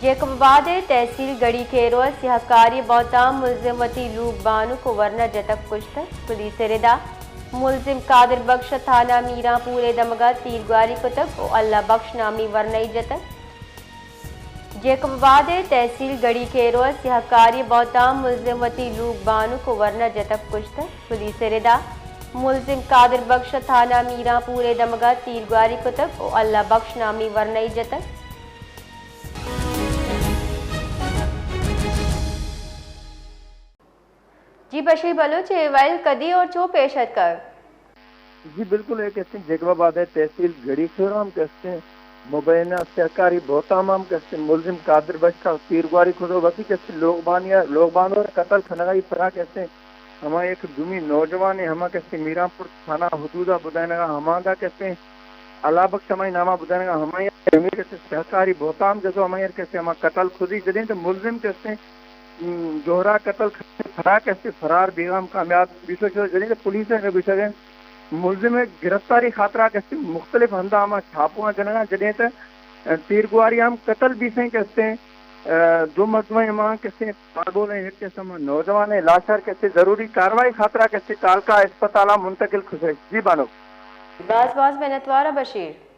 جیکب آباد ءِ تحصیل گڑی کیرو ءَ سیاہکاری بہتام ملزم وتی لوگ بانک ءُ ورنا جتگ کشتگ۔ پولیس ءِ ردا ملزم قادر بخش ءَ تھانہ میران پور ءِ دمگ ءَ تیرگواری کتگ ءُ اللہ بخش نامی ورنائی جتگ۔ جیکب آباد ءِ تحصیل گڑی کیرو ءَ سیاہکاری بہتام ملزم وتی لوگ بانک ءُ ورنا جتگ کشتگ۔ پولیس ءِ ردا ملزم قادر بخش ءَ تھانہ میران پور ءِ دمگ ءَ تیرگواری کتگ ءُ اللہ بخش نامی ورنائی جتگ۔ جی بشیر بلوچ، اے ویل کدی اور چو پیش اتکگ؟ جی بالکل، اے کہ استیں جیکب آباد ءِ تحصیل گڑی کیرو ہم کہ استیں مبینہ سیاہکاری بہتام ہم کہ استیں ملزم قادر بخش ءَ تیرگواری کتو وتی کہ استیں لوگ بانی ءَ، لوگ بانو ءَ قتل کنگ ءَ، پدا کہ استیں ہما یک دومی نوجوانے ہما کہ استیں میران پور تھانہ حدود ءَ بدینگ ءَ، ہمانگا کہ استیں اللہ بخش ہمائی نام ءَ بدینگ ءَ، ہمائی ہمے کہ استیں سیاہکاری بہتام جتو، ہمائی کہ استیں ہما قتل کھدی جدیں تو ملزم کہ استیں م، جوہرا قتل کھدی پدا کہ استیں فرار بیگا ہم کامیاب بیتو شو جدیں تو پولیس ءَ گوشگ ءَ ملزم ءِ گرفتاری خاطرا کہ استیں مختلف ہندا ہما چھاپواں جنگا جدیں تو تیرگواری ہم قتل بیسیں کہ استیں، ءَ، دو مردماں ہما کہ استیں پاگولیں، یک کہ استیں ہما نوجوان ءِ لاشار کہ استیں ضروری کاروائی خاطرا کہ استیں کالکا اسپتالا منتقل کھسے۔ جی بانک۔ باز باز منتوار بشیر۔